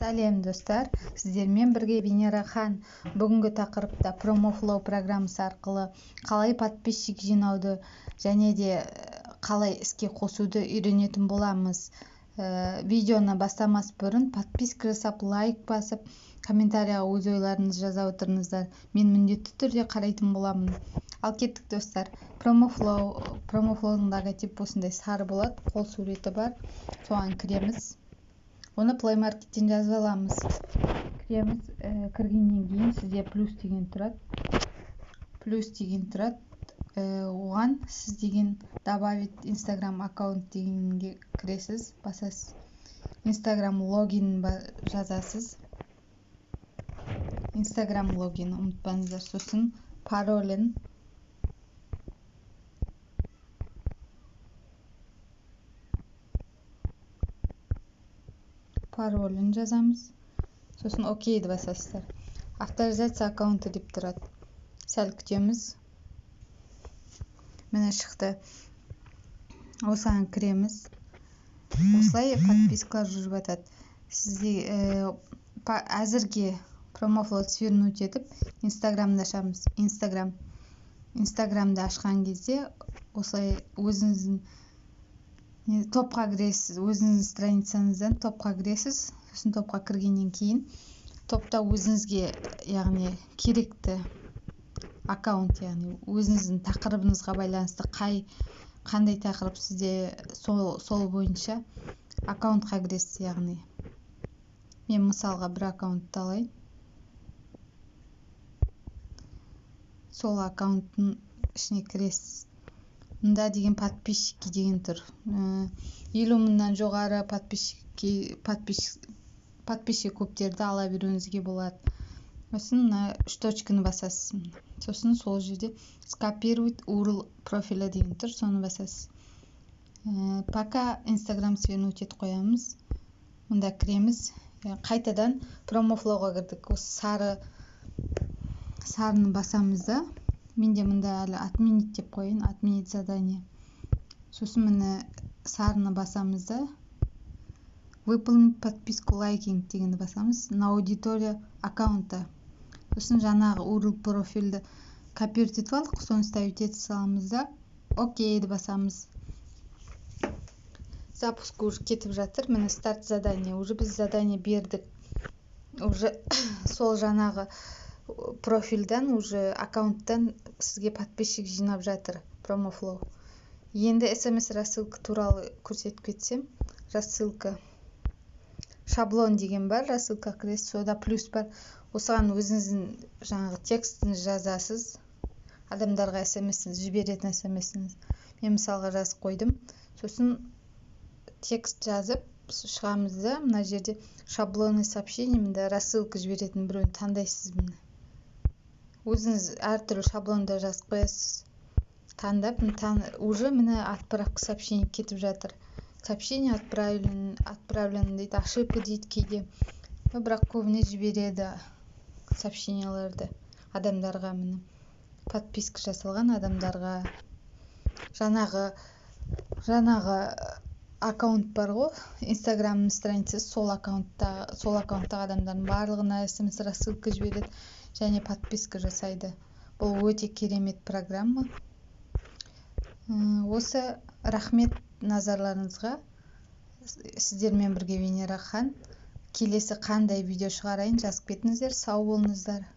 Сәлем, достар! Сіздермен бірге Венера Хан. Бүгінгі тақырыпта Promoflow программасы арқылы қалай подписчик жинауды және де қалай іске қосуды үйренетін боламыз. Видеоны бастамас бұрын подписка жасап, лайк басып, комментарияға өз ойларыңызды жаза отырыңыздар. Мен міндетті түрде қарайтын боламын. Ал кеттік, достар. Promoflow, Promoflow'дың логотипі осындай сары болады, қол суреті бар. Соған кіреміз. Оны Play Market'тен жазып аламыз. Кіреміз, кіргеннен кейін сізде плюс деген тұрады. Плюс деген тұрады. Оған сіз деген добавить Instagram аккаунт дегенге кіресіз, басасыз. Instagram логин жазасыз. Instagram логин ұмытпаңыздар. Сосын паролін жазамыз. Сосын окейді басасыздар. Авторизация аккаунты деп тұрады. Сәл күтеміз. Міне, шықты. Осыған кіреміз. Осылай подпискалар жүріп жатады. Сізде әзірге Promoflow свернуть етіп, Инстаграмды ашамыз. Инстаграмды ашқан кезде осылай өзіңіздің топқа кіресіз, өзіңіздің страницаңыздан топқа кіресіз. Сосын топқа кіргеннен кейін топта өзіңізге, яғни керекті аккаунт, яғни өзіңіздің тақырыбыңызға байланысты, қандай тақырып сізде, сол бойынша аккаунтқа кіресіз. Яғни мен мысалға бір аккаунтты алайын. Сол аккаунттың ішіне кіресіз. Мында деген подписчики деген тұр. 50 мыңнан жоғары подписчик көптерді ала беруіңізге болады. Сосын мына үш точканы басасыз. Сосын сол жерде скопировать URL профиля деген тұр, соны басасыз. Пока Инстаграм свернуть етіп қоямыз. Мында кіреміз. Қайтадан Promoflowға кірдік. Осы сарыны басамыз да, менде мында әлі отменить деп қояйын, отменить задание. Сосын міне, сарыны басамыз да, выполнить подписку лайкинг дегенді басамыз на аудитория аккаунта. Сосын жаңағы URL профильді копировать етіп алдық, соны ставить ете саламыз да, окейді басамыз. Запуск уже кетіп жатыр. Міне, старт задание. Уже біз задание бердік. Уже сол жаңағы профильдан, уже аккаунттан сізге подписчик жинап жатыр Promoflow. Енді СМС рассылка туралы көрсетіп кетсем, рассылка шаблон деген бар, рассылка кіресіз, сода плюс бар. Осыған өзіңіздің жаңағы текстін жазасыз, адамдарға СМС жіберетін СМС-іңіз. Мен мысалға жазып қойдым. Сосын текст жазып шығамыз да, мына жерде шаблонный сообщение, мында рассылка жіберетін біреуін таңдайсыз. Міне, өзіңіз әртүрлі шаблонда жазып қоясыз, таңдап. Уже, міне, отправка сообщение кетіп жатыр. Сообщение отправлен дейді, ошибка дейді кейде, бірақ көбіне жібереді сообщенияларды адамдарға. Міне, подписка жасалған адамдарға жаңағы аккаунт бар ғой, Инстаграм страницасы, сол аккаунттағы адамдардың барлығына СМС рассылка жібереді және подписка жасайды. Бұл өте керемет программа. Осы, рахмет назарларыңызға. Сіздермен бірге Венера Хан. Келесі қандай видео шығарайын, жазып кетіңіздер. Сау болыңыздар.